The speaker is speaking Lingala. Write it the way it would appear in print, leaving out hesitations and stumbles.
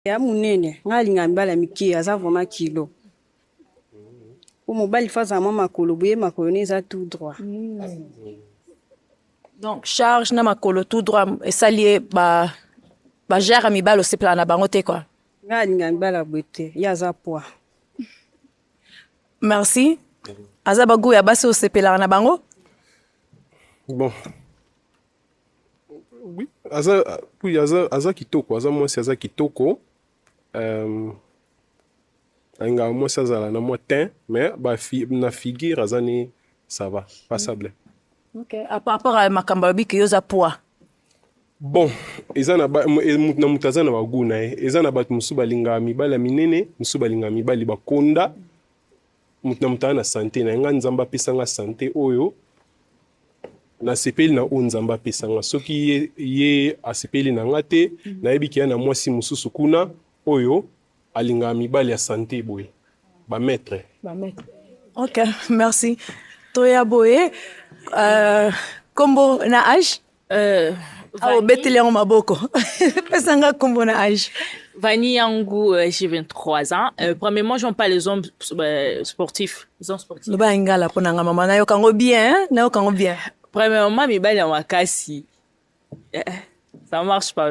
Ya monene, ngai alingaka mibali ya mike, aza vraiment kilo. Po mobali faut azala mwa makolo boye, makolo ne eza tout droit. Donc charge na makolo tout droit esali ye ba ba genre ya mibali osepelaka na bango te quoi. Ngai alingaka mibali ya boye te, ye aza poids. Merci. Aza ba gout ya basi osepelaka na bango? Bon. Oui, aza, oui, aza, aza kitoko, aza mwasi aza kitoko. Alingaka mwasi azala na mwa teint, mais ba fi, na figure aza ni ça va, passable. Ok, à par rapport à makambo alobi ke yo oza poids. Bon, eza na ba, mutu na mutu aza na ba goût na ye. Eza na bato mosusu balingaka mibali ya minene, mosusu balingaka mibali bakonda. Mutu na mutu aza na sante na ye. Nga Nzambe apesa nga sante oyo nasepeli na oyo Nzambe apesa nga. Soki ye, ye asepeli na nga te, nayebi ke ya na mwasi mosusu kuna oyo alingaka mibali ya sante boye, ba maître. Ba maître. Ok, merci. Toya boye, kombo na age? Awa obeteli yango maboko. Pesa nga kombo na age. Vanny Yangu, j'ai 23 ans. Premièrement, j'aime pas les hommes sportifs. Les hommes sportifs. Loba lingala mpo na nga mama, nayoka yango bien, hein? Nayoka yango bien. Premièrement, mibali ya makasi. Ça marche pas.